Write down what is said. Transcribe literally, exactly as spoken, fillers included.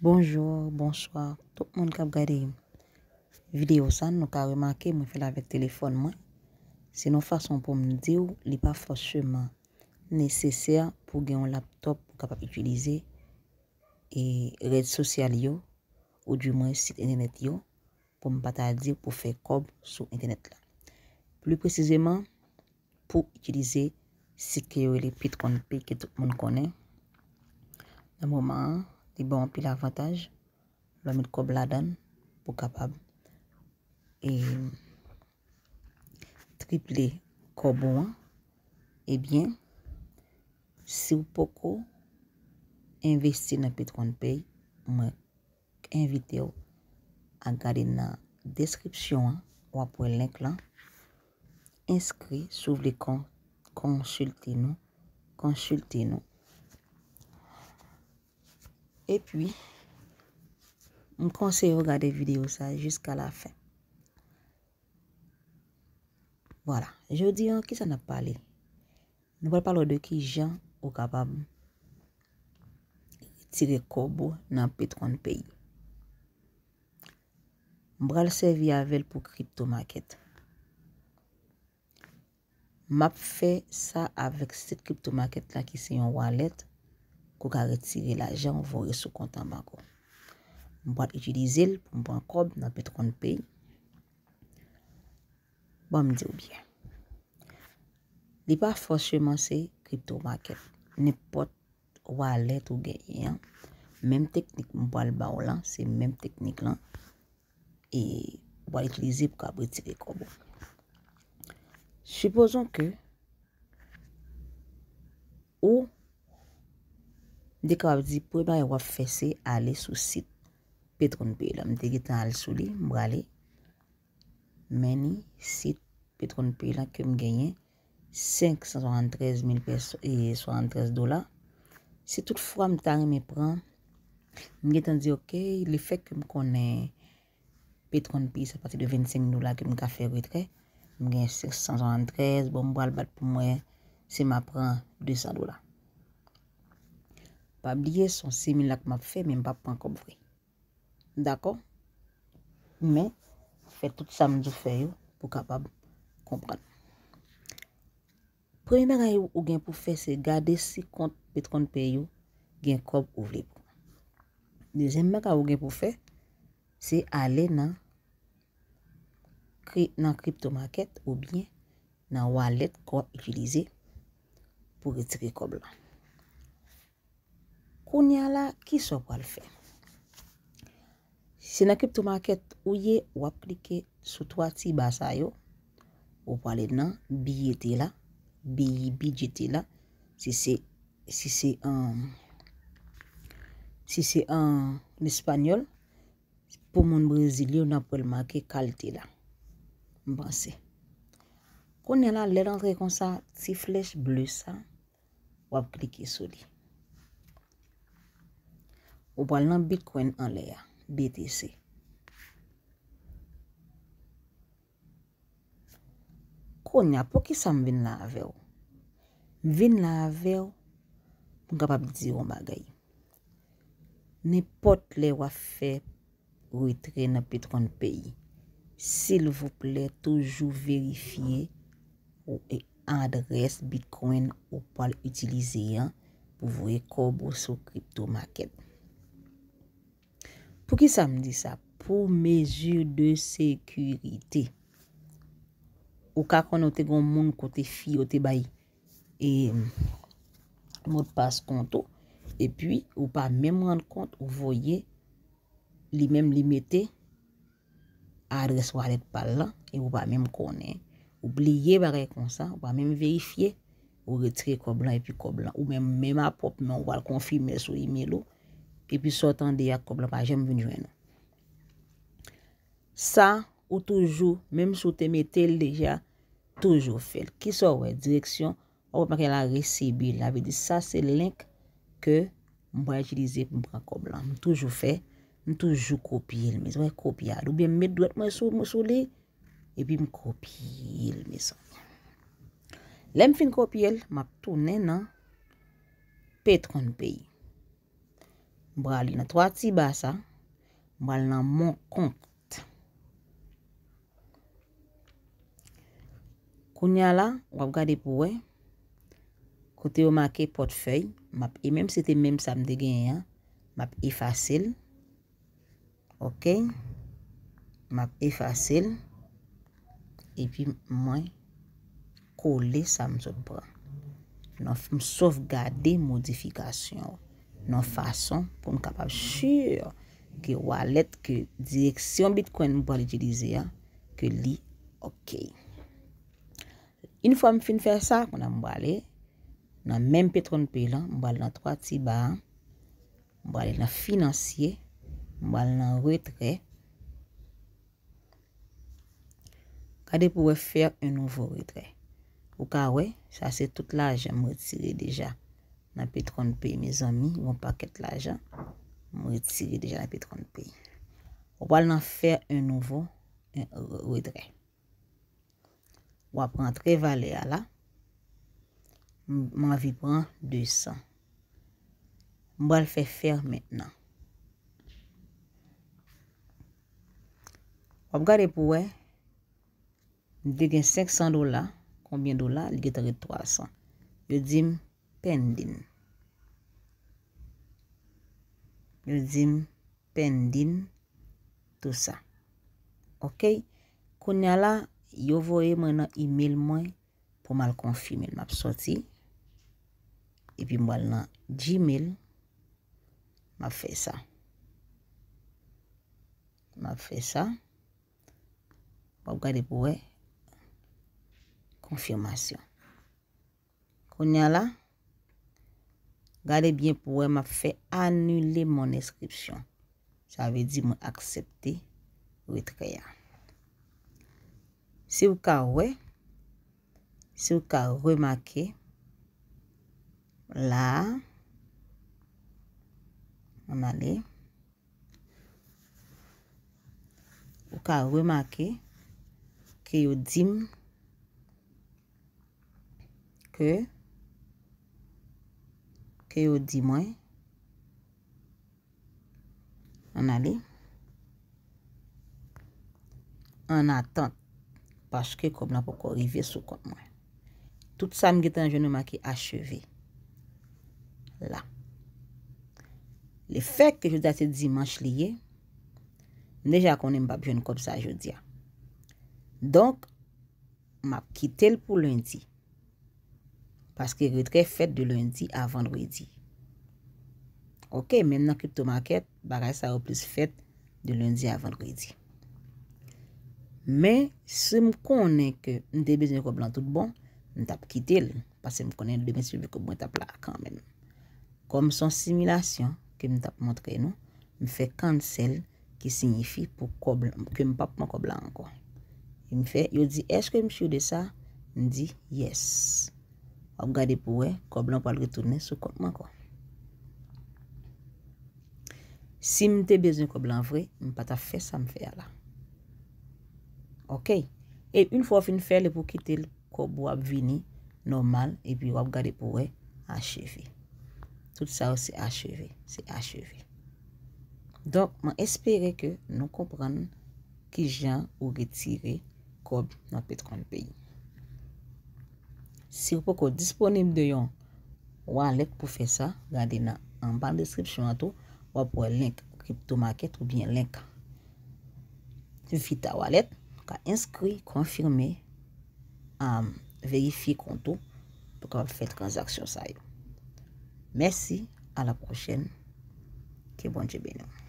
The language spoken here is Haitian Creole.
Bonjou, bonswa, tout moun k ap gade videyo sa, nou ka remake mwen fè l avèk telefòn mwen. Se yon fason pou m di w, li pa fòseman nesesè pou gen yon laptòp pou kapab itilize e rèd sosyal yo, oudimwen sit entènèt yo, pou m pa ta di pou fè kòb sou entènèt la. Pli presizeman, pou itilize sit ke yo rele Petronpay ke tout moun konnen. Nan moman an, li ba w anpil avantaj. Lè w met kòb ladan l, pou kapab e triple kòb ou an. Ebyen, si w poko envesti nan Petronpay, mwen envite w a gade nan deskripsyon an, w ap wè link lan. Enskri si w vle kon, konsilte nou, konsilte nou. Epi, m konseye w gade videyo sa jiska lafen. Vwala, jodi an, kisa n ap pale? Nou pral pale w de kijan ou kapab retire kòb ou nan Petronpay. M pral sèvi avè l pou crypto market. M ap fè sa avèk sit crypto market la ki se yon wallet ke w ka retire lajan w voye sou kont an bank ou. M pral itilize l pou m pran kòb nan Petronpay. Ban m di w byen. Li pa fòseman se crypto market. Nenpòt wallet ou genyen an, menm teknik m pral ba w lan, se menm teknik lan e w pral itilize pou kab retire kòb ou. Sipozon ke ou, m te kapab di, premye bagay w ap fè se ale sou sit Petronpay la. M te gentan al sou li, m prale. Men ni sit Petronpay la ke m genyen senk san swasantrèz mil pèso-, e swasantrèz dola. Si toutfwa m ta renmen pran, m gentan di, oke, lefètke m konnen Petronpay sa pati de vennsenk dola ke m ka fè retrè, m gen senk san swasantrèz, bon, m pral bat pou mwen si m ap pran de san dola. Pa bliye, se yon similak m ap fè, men m p ap pran kòb vre. Dakò? Men, fè tout sa m di w fè yo pou w kapab konprann. Premye bagay ou gen pou fè, se gade si kont Petronpay ou gen kòb ou vle pran. Dezyèm bagay ou gen pou fè, se ale nan, kri-, nan crypto market oubyen nan wallet ke w ap itilize pou retire kòb la. Kounye a la, kisa w pral fè? Si se nan crypto market ou ye, w ap klike sou twa ti ba sa yo. Ou prale nan B Y T la, B Y T la. Si se, si se an, si se an espanyòl, pou moun Brezil yo, n ap wè l make kalte la. M panse. Kounye a la, lè l antre konsa, ti flèch ble sa, w ap klike sou li. Ou pral nan Bitcoin anlè a, B T C. Kounye a, poukisa m vin la avè w? M vin la avè w pou m kapab di w yon bagay. Nenpòt lè w ap fè retrè nan Petronpay, silvouplè, toujou verifye ou, e, adrès Bitcoin ou pral itilize an pou voye kòb ou sou crypto market. Poukisa m di sa? Pou mezi de sekirite. Ou ka konnen w te gen yon moun kote fi yo te bay, e, modpas kont ou, epi ou pa menm rann kont, ou voye, li menm li mete adrès wallet pa l lan, e ou pa menm konnen. Ou bliye bagay konsa, ou pa menm verifye, ou retire kòb lan, epi kòb lan, ou menm, menm a pwòp men w, ou pral konfime l sou email ou, epi sa w tande a, kòb lan pa janm vin jwenn ou. Sa, ou toujou, menm si w te mete l deja, toujou fè l. Kisa w wè? Direksyon, w ap wè make la recibe, la vle di sa se link ke m pral itilize pou m pran kòb lan. M toujou fè, m toujou kopye l, mezanmi, kopye a. Oubyen m met dwèt mwen sou, sou li, epi m kopye l, mezanmi. Lè m fin kopye l, m ap tounen nan Petronpay. M prale nan twa ti ba sa. M pral nan mon kont. Kounye a la, w ap gade pou wè. Kote yo make pòtfèy, m ap, e menm si se te menm sa m te genyen an, m ap efase l. Ok. M ap efase l. Epi mwen kole sa m sot pran. Nan, m sovgade modifikasyon nan fason pou m kapab si ke walèt, ke direksyon Bitcoin m pral itilize a, ke li ok. Yon fwa m fin fè sa, kounye a m prale nan menm Petron Pay lan, m prale nan twa ti ba a, m prale nan finansye, m prale nan retrè. Gade pou wè faire un nouveau retrait. Ou ka wè, sa se tout lajan m retire deja nan Petron Pay, mezanmi, yon pakèt lajan m retire deja nan Petron Pay. Ou pral nan faire un nouveau, un retrait. W ap rantre valè a la. M, m anvi pran de san. M pral fè faire maintenant. W ap gade pou wè. M te gen senk san dola. Konbyen dola? Li gentan ret twa san. Yo di m pending. Yo di m pending tou sa. Ok. Kounye a la, yo voye mwen nan email mwen pou m al konfime l. M ap sòti. Epi m pral nan Gmail. M ap fè sa. M ap fè sa. W ap gade pou wè. Konfimasyon. Kounye a la, gade byen pou wè m ap fè anile mon enskripsyon. Sa vle di mwen aksepte retrè a. Si w ka wè, si w ka remake, la a, ann ale, ou ka remake ke yo di m ke, ke yo di mwen, ann ale, an atant, paske kòb lan poko rive sou kont mwen. Tout sa m gentan jwenn yo make acheve. La. Lefètke jodi a se dimanch li ye, m deja konnen m p ap jwenn kòb sa jodi a. Donk, m ap kite l pou lendi. Paske retrè fèt de lendi a vandredi. Ok, menm nan crypto market, bagay sa yo plis fèt de lendi a vandredi. Men, si m konnen ke m te bezwen kòb lan tout bon, m t ap kite l, paske m konnen demen si kòb mwen t ap la kanmenm. Kòm se yon similasyon ke m t ap montre nou, m fè cancel, ki siyifi pou kòb, ke m p ap pran kòb la ankò. E m fè, yo di, èske m sure de sa? M di, yes. W ap gade pou wè, kòb lan pral retounen sou kont mwen ankò. Si m te bezwen kòb lan vre, m pa t ap fè sa m fè a la. Ok. E yon fwa w fin fè l, epi w kite l, kòb ou ap vini nòmal, epi w ap gade pou wè acheve. Tout sa yo se acheve, se acheve. Donk, mwen espere ke nou konprann kijan ou retire kòb nan Petron Pay. Si w poko disponib de yon wallet pou fè sa, gade nan anba deskripsyon an tou, w ap wè link crypto market oubyen link Vita Wallet, ou ka enskri, konfime, um, verifye kont ou pou kapab fè tranzaksyon sa yo. Mèsi, a la pwochèn. Ke Bondye beni w.